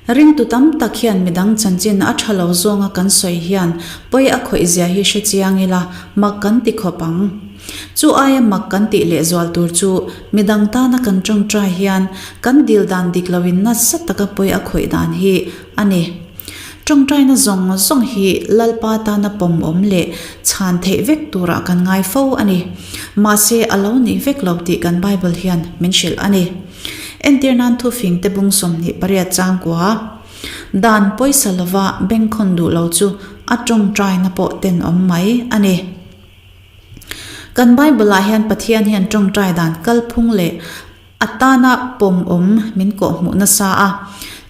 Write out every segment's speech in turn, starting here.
Ringtu tam tak hian midang chanchin a tha lo zawnga kan sawi hian pawi a khawih zia hi hre chiang ila mak kan ti khawp ang. Chu aia mak kan tih lehzual tur chu midang tana kan tawngtai hian kan dil dan dik loin nasa taka pawi a khawih dan hi a ni. Tawngtaina zawng zawng hi Lalpa tana pawmawm leh chhan theih vek turah kan ngai fo a ni. Mahse a lo nih vek lo tih kan Bible hian min hrilh a ni. Entir nan thufing te bung 28 changkua dan pawisa lova bengkhawn duh lo chu a tawngtaina pawh tenawm mai a ni. Kan Bible-ah hian Pathian hian tawngtai dan kalphung leh a tana pawmawm min kawhhmuh nasa a.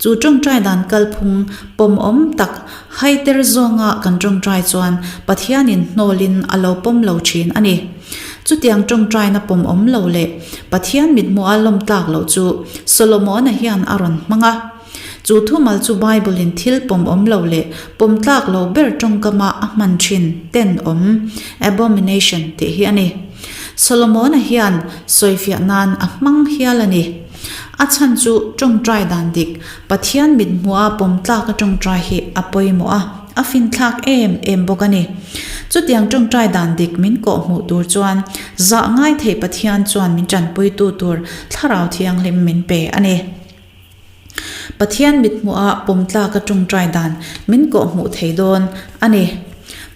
Chu tawngtai dan kalphung pawmawm tak haiter zawnga kan tawngtai chuan Pathianin hnawlin a lo pawm lo thin a ni. Chutiang tawngtaina pawmawm lo leh Pathian mithmuha lawm tlak loh chu Solomon-a hian a rawn hmang a. Chu thumal chu Bible-in thil pawmawm lo leh pawm tlak lo ber tawngkama a hman thin tenawm, abomination, tih hi a ni. Solomon-a hian sawifiah nan a hmang hial a ni. A chhan chu tawngtai dan dik, Pathian mithmuha pawm tlaka tawngtai hi a pawimawh a, a finthlak em em bawk a ni. Chutiang tawngtai dan dik min kawhhmuh tur chuan zah ngai thei Pathian chuan min tanpuitu tur Thlarau Thianghlim min pe a ni. Pathian mithmuha pawmtlaka tawngtai dan min kawhhmuh thei dawn a ni.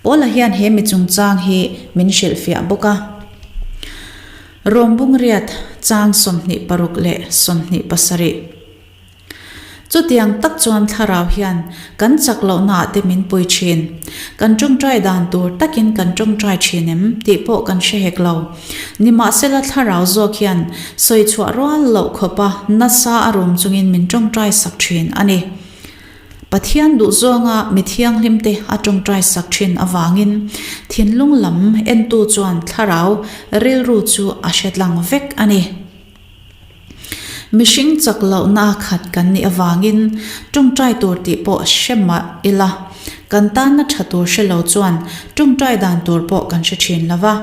Paula hian he mi chungchang hi min hrilhfiah bawk a. Rom bungriat chang 26 leh 27. Chutiang tak chuan thlarau hian kan chak lohnaah te min pui thin. Kan tawngtai dan tur takin kan tawngtai thin em tih pawh kan hre hek lo. Nimahsela thlarau zawk hian sawi chhuah rual loh khawpa nasa a rum chungin min tawngtai sak thin a ni. Pathian duh zawnga mi thianghlimte a tawngtai sak thin avangin thinlung lam entu chuan thlarau rilru chu a hre tlang vek a ni. Mihring chak lohna a khat kan nih avangin tawngtai tur tih pawh hre mah ila, kan tanna tha tur hre lo chuan tawngtai dan tur pawh kan hre thin lo va.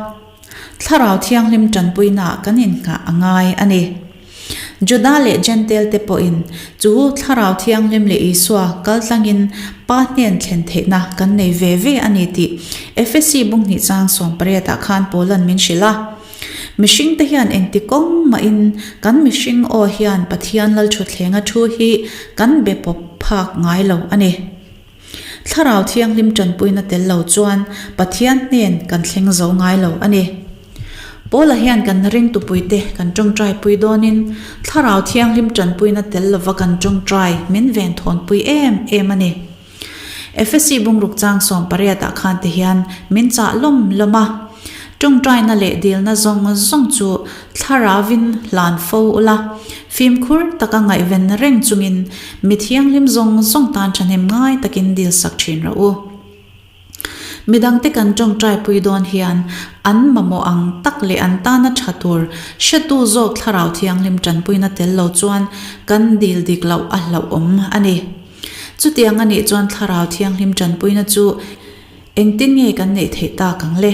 Thlarau Thianghlim tanpuinaah kan innghah a ngai a ni. Juda leh Jentail te pawhin chu Thlarau Thianghlim leh Isua kaltlangin Pa hnen thlen theihna kan nei ve ve a ni tih Efesi bunghnih chang 18 ah khan Paula'n min hrilh a. Mihringte hian engti kawng mahin kan mihring aw hian Pathian Lalthutthlenga thu hi kan be pawp phak ngai lo a ni. Thlarau Thianghlim tanpuina tel lo chuan Pathian hnen kan thleng zo ngai lo a ni. Paula hian kan ringtupuite kan tawngtaipui dawnin Thlarau Thianghlim tanpuina tel lova kan tawngtai min venthawnpui em em a ni. Efesi bungruk chang 18 ah khan te hian min chah lawm lawm a. Tawngtaina leh dilna zawng zawng chu thlaravin hlan fo ula, fimkhur taka ngaihven reng chungin mi thianghlim zawng zawng tan thahnem ngai takin dil sak thin rawh u. Midangte kan tawngtaipui dawn hian an mamawh ang tak leh an tana tha tur hretu zawk thlarau thianghlim tanpuina tel lo chuan kan dil dik loh a hlauhawm a ni. Chutiang a nih chuan Thlarau Thianghlim tanpuina chu engtin nge kan neih theih tak ang le?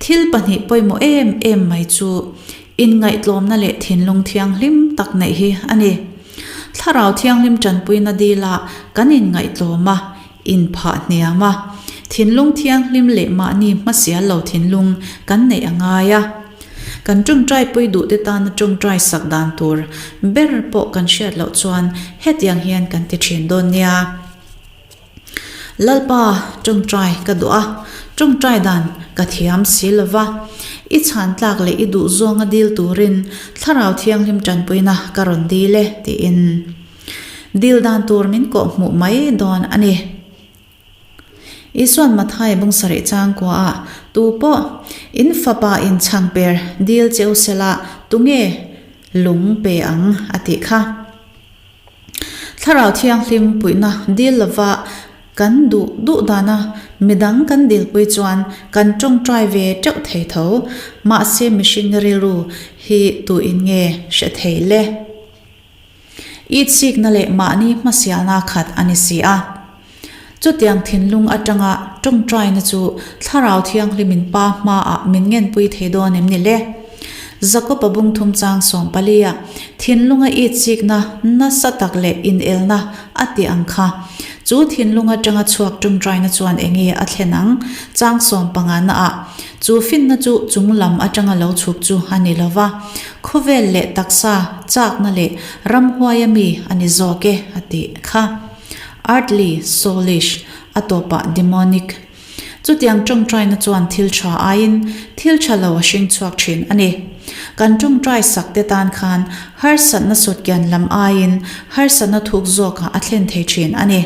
Thil pahnih pawimawh em em mai chu inngaihtlawmna leh thinlung thianghlim tak neih hi a ni. Thlarau Thianghlim tanpuina dila kan inngaihtlawm a, inphah hniam a, thinlung thianghlim leh mahni hmasial lo thinlung kan neih a ngai a. Kan tawngtaipui duhte tana tawngtai sak dan tur ber pawh kan hriat loh chuan hetiang hian kan ti thin dawn nia. Lalpa tawngtai ka duh a, tawngtai dan ka thiam si lo va, i chhan tlak leh i duh zawnga dil turin Thlarau Thianghlim tanpuina ka rawn dil e tiin dil dan tur min kawhhmuh mai dawn a ni. Isuan Mathai bung sarih changkua ah, Tu pawh in fapa in chhang per dil cheu sela tunge lung pe ang a tih kha. Thlarau Thianghlim puihna dil lova kan duh duh dana midang kan dilpui chuan kan tawngtai ve teuh thei tho, mahse mihring rilru hi tuin nge hre thei le? Itsikna leh mahni hmasialna khat a ni si a. Chutiang thinlung atanga tawngtaina chu Thlarau Thianghlimin Pa hmaah min ngenpui thei dawn em ni le? Jakob-a bungthum chang sawmpalia thinlunga itsikna nasa tak leh inelna a tih ang kha. Chu thinlung atanga chhuak ṭawngṭaina chuan enge a thlen ang? Chang sawmpangana-ah chu finna chu chung lam atanga lo chhuk chu a ni lo va, khawvel leh taksa chakna leh ramhuaia mi a ni zawk e a tih kha. Earthly, soulish, a tawpah demonic. Chutiang ṭawngṭaina chuan thil ṭha aiin thil ṭha lo a hring chhuak ṭhin a ni. Kan ṭawngṭai sak te tan khan harsatna sutkian lam aiin harsatna thuk zawkah a thlen thei ṭhin a ni.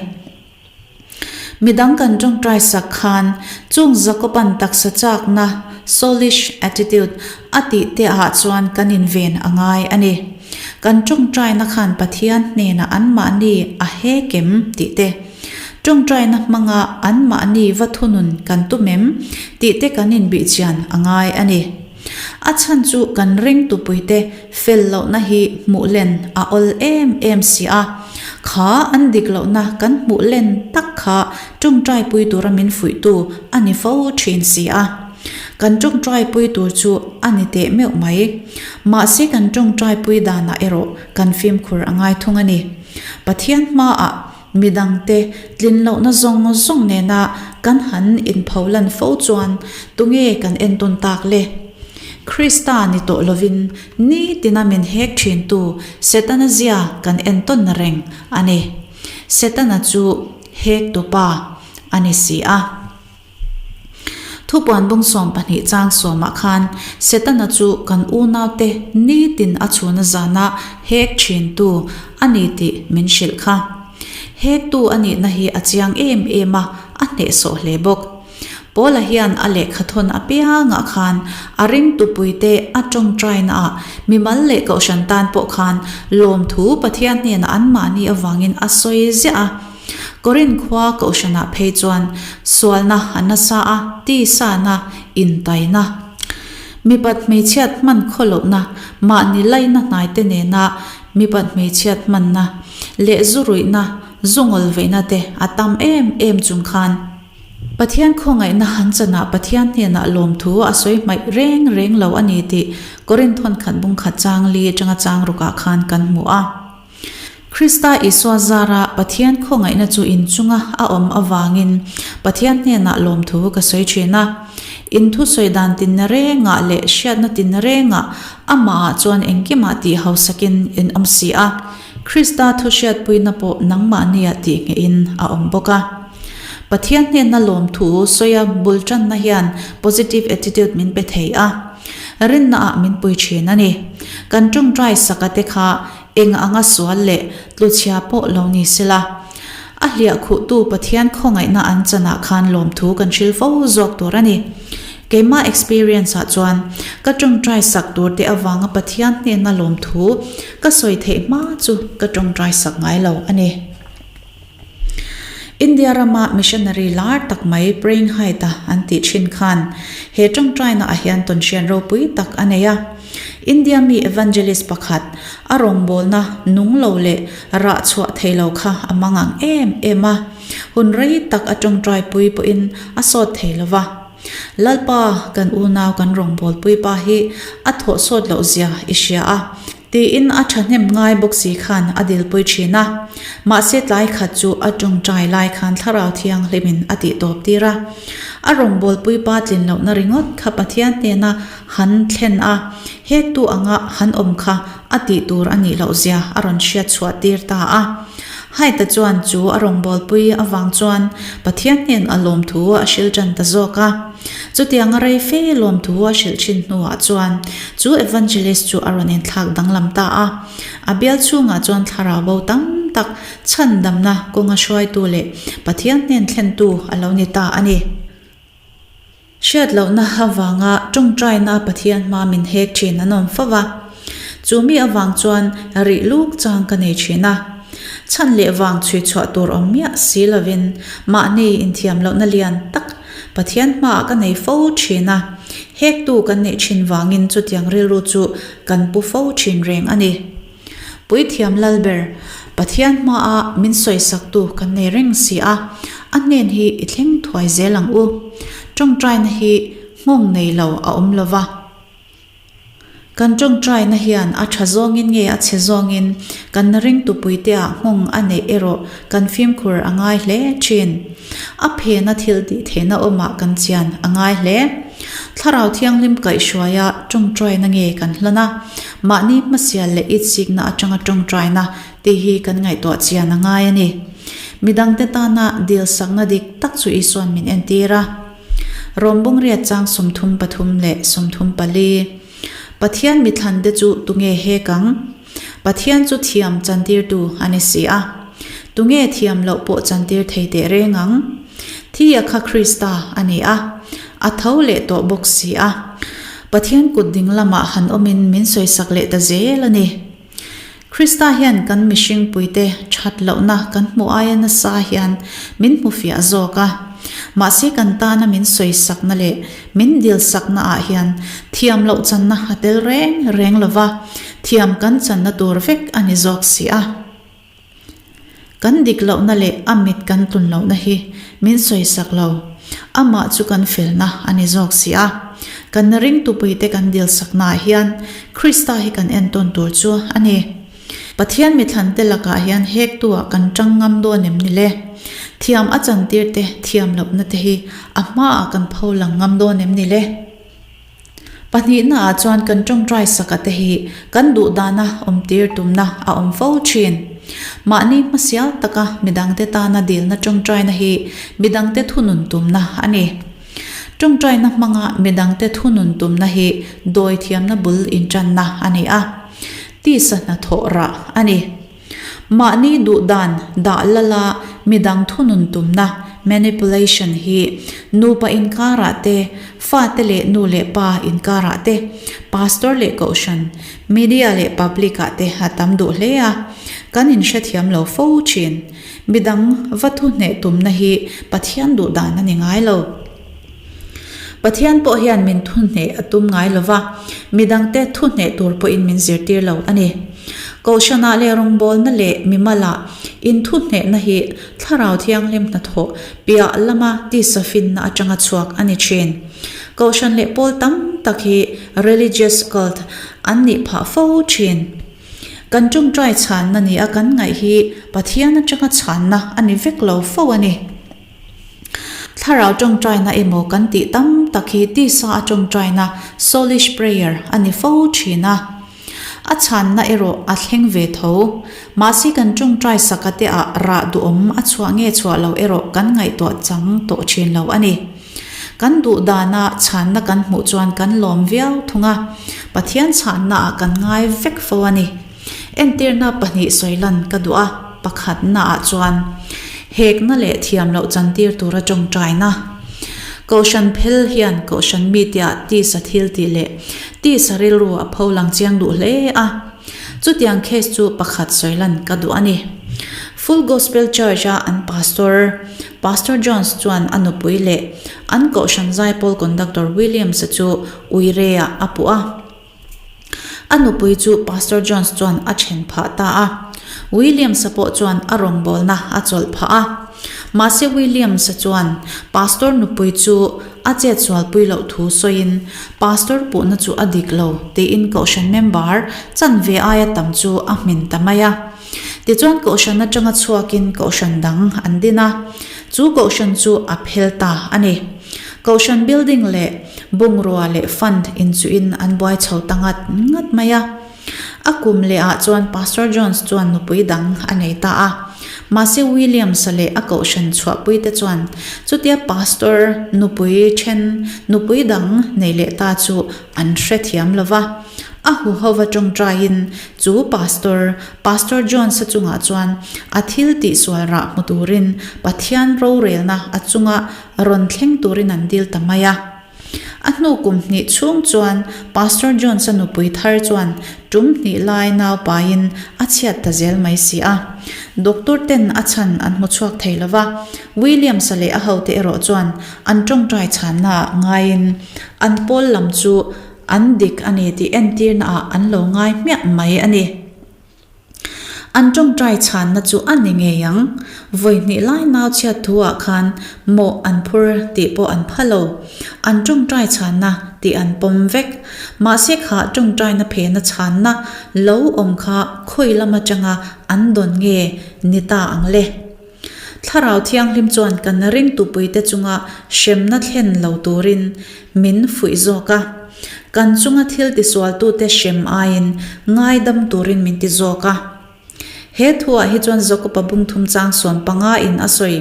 Midang kan ṭawngṭai sak khan chung Jakoban taksa chakna, soulish attitude, a tih te ah chuan kan inven a ngai a ni. Kan ṭawngṭaina khan Pathian hnenah anmahni a hek em tih te. Ṭawngṭaina hmanga anmahni va thunun kan tum em tih te kan inbihchian a ngai a ni. A chhan chu kan ringtupuite fel lohna hi hmuh len a awl em em si a, kha an dik lohna kan hmuh len tak kha ṭawngṭaipui tura min fuihtu a ni fo ṭhin si a. Kan ṭawngṭaipui tur chu a ni teh meuh mai. Mahse kan ṭawngṭaipui danah erawh kan fimkhur a ngai thung a ni. Pathian hmaah Midangte tlinlohna zawng zawng nena kan han inpholan fo chuan tunge kan entawn tak le? Krista ni tawh lovin nitina min hek thintu Setana zia kan entawn reng a ni. Setana chu hektupa a ni si a. Thupuan bung 12 chang sawmah khan Setana chu kan unaute nitin a chhuna zana hek thintu a ni tih min hrilh kha. Hektu a nihna hi a chiang em em a, a hnehsawh hle bawk. Paula hian a lehkhathawn apiangah khan a ringtupuite a tawngtainaah mimal leh kohhran tan pawh khan lawmthu Pathian hnenah anmahni avangin a sawi ziah a. Korinth khua kohhranah phei chuan sualna a nasa a, tisana, intaina, mipat hmeichhiat hman khawlohna, mahni laina hnaite nena mipat hmeichhiat hmanna leh zu ruihna, zu ngawlveihna te a tam em em chung khan Pathian khawngaihna han chanah Pathian hnenah lawmthu a sawi hmaih reng reng lo a ni tih Korinth thawnkhat bungkhat chang li atanga chang rukah khan kan hmu a. Krista Isua zara Pathian khawngaihna chu in chunga a awm avangin Pathian hnenah lawmthu ka sawi thin a. In thusawi dan tinna rengah leh hriatna tinna rengah amahah chuan engkimah tih hausakin in awm si a. Krista thuhriatpuina pawh nangmahnia tihnghehin a awm bawk a. Pathian hnena lawmthu sawia bul tanna hian positive attitude min pe thei a, rinnaah min pui thin a ni. Kan tawngtai saka te kha Eng anga sual leh tluchhia pawh lo ni sela, a hliah khuhtu Pathian khawngaihna an chanah khan lawmthu kan hrilh fo zawk tur a ni. Keimah experience ah chuan ka tawngtai sak tur te avanga Pathian hnena lawmthu ka sawi theih hma chu ka tawngtai sak ngai lo a ni. India rama missionary lar tak mai Praying Height-a an tih thin khan he tawngtaina ah hian tawnhriat ropui tak a nei a. India mi evangelist pakhat a rawngbawlna nung lo leh rah chhuah thei lo kha a mang ang em em a, hun rei tak a tawngtaipui pawhin a sawt thei lo va. Lalpa, kan unau kan rawngbawlpui pa hi a thawh sawt loh zia i hria a. Tiin a thahnem ngai bawk si khan a dilpui thin a. Mahse tlai khat chu a tawngtai lai khan Thlarau Thianghlimin a tih tawp tir a. A rawngbawlpui pa tlin lohna ringawt kha Pathian hnena han thlen a, hektu anga han awm kha a tih tur a nih loh zia a rawn hriat chhuah tir ta a. Haita chuan chu a rawngbawlpui avang chuan Pathian hnen a lawmthu a hrilh tan ta zawk a. Chutianga rei fe lawmthu a hrilh thin hnuah chuan chu evangelist chu a rawn inthlak danglam ta a. A bial chhungah chuan thlarau bo tam tak chhandamna kawnga hruaitu leh Pathian hnen thlentu a lo ni ta a ni. Hriat lohna avanga tawngtaina Pathian hma min hek thin an awm fo va. Chu mi avang chuan rih luk chang ka nei thin a. Chhan leh vang chhui chhuah tur awm miah si lovin mahni inthiam lohna lian tak Pathian hmaah ka nei fo thin a. Hektu kan neih thin vangin chutiang rilru chu kan pu fo thin reng a ni. Puithiam Lalber, Pathian hmaa min sawisaktu kan nei reng si a, a hnen hi i thleng thuai zel ang u. Tawngtaina hi nghawng nei lo a awm lo va. Kan ṭawngṭaina hian a ṭha zawngin nge a chhe zawngin kan ringtupuiteah nghawng a neih erawh kan fimkhur a ngai hle ṭhin. A phena thil tih theihna awmah kan chian a ngai hle. Thlarau Thianghlim kaihhruaia ṭawngṭaina nge kan hlan a, mahni hmasial leh itsikna aṭanga ṭawngṭaina tih hi kan ngaihtuah chian a ngai a ni. Midangte tana dilsakna dik tak chu Isua'n min entir a. Rom bawngriat chang 33 leh 34. Pathian mithlan te chu tunge hek ang? Pathian chu thiam chantirtu a ni si a. Tunge thiam loh pawh chantir thei teh reng ang? Thi a kha Krista a ni a, a tho leh tawh bawk si a. Pathian kut ding lamah han awmin min sawisak leh ta zel a ni. Krista hian kan mihring puite that lohna kan hmuh aia nasa hian min hmu fiah zawk a. Mahse kan tana min sawisakna leh min dilsakna ah hian thiam loh channa a tel reng reng lova, thiam kan channa tur vek a ni zawk si a. Kan dik lohna leh a mit kan tlun lohna hi min sawisak lo. Amah chu kan felna a ni zawk si a. Kan ringtupuite kan dilsaknaah hian Krista hi kan entawn tur chu a ni. Pathian mithlante lakah hian hektu-ah kan tang ngam dawn em ni le? Thiam a chantirte thiam lohna te hi a hmaah kan pho lang ngam dawn em ni le? Pahnihnaah chuan kan tawngtai saka te hi kan duh dana awmtir tumna a awm fo thin. Mahni hmasial taka midangte tana dilna tawngtaina hi midangte thunun tumna a ni. Tawngtaina hmanga midangte thunun tumna hi dawi thiamna bul intanna a ni a, tisa hnathawh rah a ni. Mahni duh dan dah lala midang thunun tumna, manipulation, hi nupa inkarah te, fate leh nu leh pa inkarah te, pastor leh kohhran, media leh public ah te a tam duh hle a, kan inhrethiam lo fo thin. Midang va thu hneh tumna hi Pathian duh dan a ni ngai lo. Pathian pawh hian min thu hneh a tum ngai lo va, midangte thu hneh tur pawhin min zirtir lo a ni. Kohhranah leh rawngbawlna leh mimalah inthu hnehna hi Thlarau Thianghlim hnathawh piah lama tisa finna atanga chhuak a ni thin. Kohhran leh pawl tam tak hi religious cult an nih phah fo thin. Kan tawngtai chhanna nia kan ngaih hi Pathian atanga chhanna a ni vek lo fo a ni. Thlarau tawngtaina emaw kan tih tam tak hi tisa a tawngtaina, soulish prayer, a ni fo thin a. A chhanna erawh a thleng ve tho. Mahse kan tawngtai saka te ah rah duhawm a chhuah nge chhuah lo erawh kan ngaihtuah chang tawh thin lo a ni. Kan duh dana chhanna kan hmuh chuan kan lawm viau thung a, Pathian chhanna ah kan ngai vek fo a ni. Entirna pahnih sawi lan ka duh a, pakhatnaah chuan hekna leh thiam loh chantir tura tawngtaina. Kohhran phel hian kohhran miteah tisa thil tih leh tisa rilru a pho lang chiang duh hle a. Chutiang case chu pakhat sawi lan ka duh a ni. Full Gospel Church-a an pastor, Pastor Jones chuan a nupui leh an kohhran zaipawl conductor Williams-a chu uire-ah a puh a. A nupui chu Pastor Jones chuan a then phah ta a. Williams-a pawh chuan a rawngbawlna a chawlh phah a. Mahse Williams-a chuan Pastor nupui chu a chetsualpui loh thu sawiin Pastor puhna chu a dik lo tiin Kohhran member chanve aia tam chu a hmin ta mai a. Tichuan Kohhran atanga chhuakin Kohhran dang an din a, chu Kohhran chu a phel ta a ni. Kohhran building leh bungrua leh fund inchuhin an buai chho ta ngat ngat mai a. A kum leh ah chuan Pastor Jones chuan nupui dang a nei ta a. Mahse Williams-a leh a Kohhran chhuahpuite chuan chutia Pastor nupui then nupui dang nei leh ta chu an hrethiam lo va. A huhova tawngtaiin chu Pastor, Pastor Jones-a chungah chuan a thil tihsual rah hmu turin Pathian rorelna a chunga rawn thleng turin an dil ta mai a. A hnu kum hnih chhung chuan Pastor Jones-a nupui thar chuan tum hnih lai nau paiin a chhiat ta zel mai si a. Doctor ten a chhan an hmu chhuak thei lo va, Williams-a leh a hote erawh chuan an tawngtai chhannaah ngaiin an pawl lam chu An dik a ni tih entirnaah an lo ngai hmiah mai a ni. An ṭawngṭai chhanna chu a ni ngei ang. Vawi hnih lai nau chhiat thu ah khan mawh an phur tih pawh an pha lo. An ṭawngṭai chhanna tih an pawm vek. Mahse kha ṭawngṭaina phena chhanna lo awm kha khawi lam aṭanga an dawn nge ni ta ang le? Thlarau Thianghlim chuan kan ringtupuite chunga hremna thlen lo turin min fuih zawk a. Kan chunga thil tisualtute hrem aiin ngaidam turin min ti zawk a. He thuah hi chuan Jakob-a bungthum chang 15 in a sawi,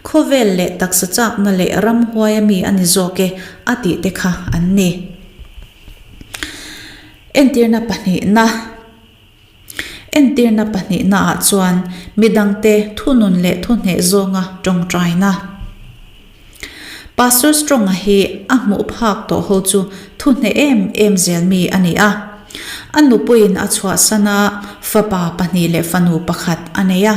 Khawvel leh taksa chakna leh ramhuaia mi a ni zawk e a tih te kha an ni. Entirna pahnihna. Entirna pahnihnaah chuan midangte thunun leh thuhneh zawnga tawngtaina. Pastor Strong-a hi a hmuh phak tawh ho chu thuhneh em em zel mi a ni a. A nupuiin a chhuahsan a, fapa pahnih leh fanu pakhat a nei a.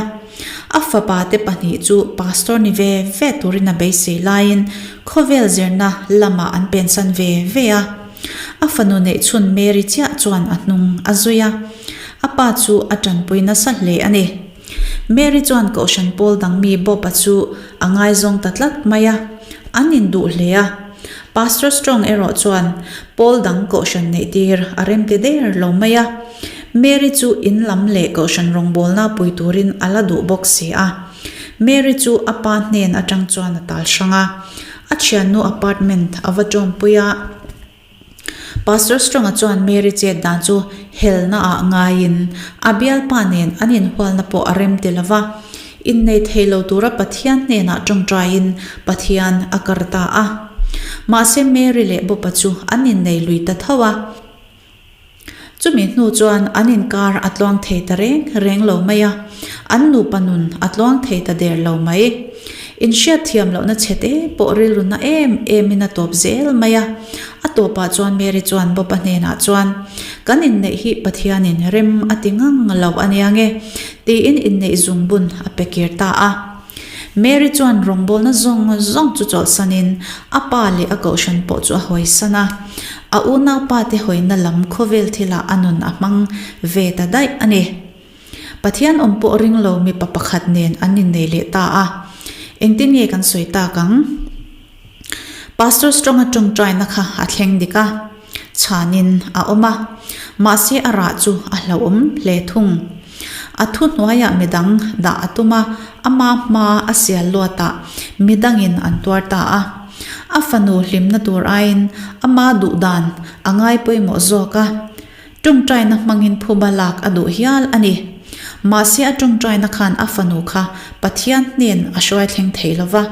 A fapa te pahnih chu pastor ni ve ve turin a beisei laiin khawvel zirna lamah an pensan ve ve a. A fanu neihchhun Mary chiah chuan a hnung a zui a, a pa chu a tanpui nasa hle a ni. Mary chuan Kohhran pawl dang mi Bob-a chu a ngaizawng ta tlat mai a, an induh hle a. Pastor Strong erawh chuan pawl dang Kohhran neihtir a remti der lo mai a. Mary chu in lam leh Kohhran rawngbawlna pui turin a la duh bawk si a. Mary chu a pa hnen atang chuan a tal hrang a. A thiannu apartment a va tawmpui a. Pastor Strong-a chuan Mary chet dan chu helna ah ngaiin a bialpa nen an inhualna pawh a rem ti lova, innei thei lo tura Pathian hnenah tawngtaiin Pathian a kar ta a. Mahse Mary leh Bob-a chu an innei lui ta tho a. Chumi hnu chuan an inkar a tluang thei ta reng reng lo mai a, an nupa nun a tluang thei ta der lo mai. Inhriat thiam lohna chhe te pawh rilru na em emin a tawp zel mai a. A tawpah chuan Mary chuan Bob-a hnenah chuan, Kan inneih hi Pathianin rem a ti ngang lo a nia nge, tiin inneih zungbun a pe kir ta a. Mary chuan rawngbawlna zawng zawng chu chawlhsanin a pa leh a kohhran pawh chu a hawisan a. A unaupa te hawina lam khawvel thilah a nun a hmang ve ta daih a ni. Pathian awm pawh ring lo mipa pakhat nen an innei leh ta a. Engtin nge kan sawi tak ang? Pastor Strong-a tawngtaina kha a thleng dik a, chhanin a awm a, mahse a rah chu a hlauhawm hle thung. A thuhnuaiah midang dah a tum a, ama hma a sial luatah midangin an tuar ta a. A fanu hlimna tur aiin ama duhdan a ngai pawimawh zawk a. Tawngtaina hmangin phuba lak a duh hial a ni. Mahse a tawngtaina khan a fanu kha Pathian hnen a hruai thleng thei lo va.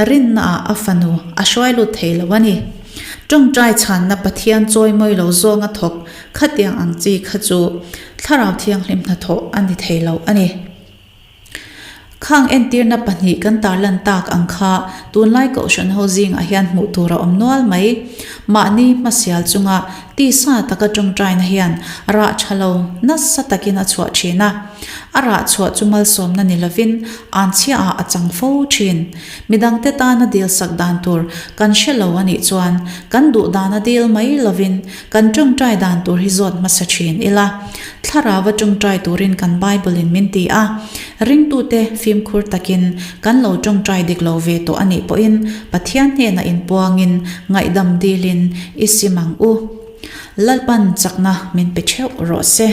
Rinnaah a fanu a hruai lut thei lo a ni. Tawngtai chhanna Pathian chawi mawi lo zawnga thawk khatiang ang chi kha chu Thlarau Thianghlim hnathawh a ni thei lo a ni. Khang entirna pahnih kan tarlan tak ang kha tunlai Kohhran ho zingah hian hmuh tur a awm nual mai. Mahni hmasial chunga tisa taka tawngtaina hian rah tha lo nasa takin a chhuah thin a. A rah chhuah chu malsawmna ni lovin anchhiaah a chang fo thin. Midangte tana dil sak dan tur kan hre lo a nih chuan kan duh dana dil mai lovin kan tawngtai dan tur hi zawt hmasa thin ila. Thlarauva tawngtai turin kan Bible-in min ti a, ringtute fimkhur takin kan lo tawngtai dik lo ve tawh a nih pawhin Pathian hnenah inpuangin ngaihdam dilin i sim ang u. Lalpan chakna min pe theuh rawh se.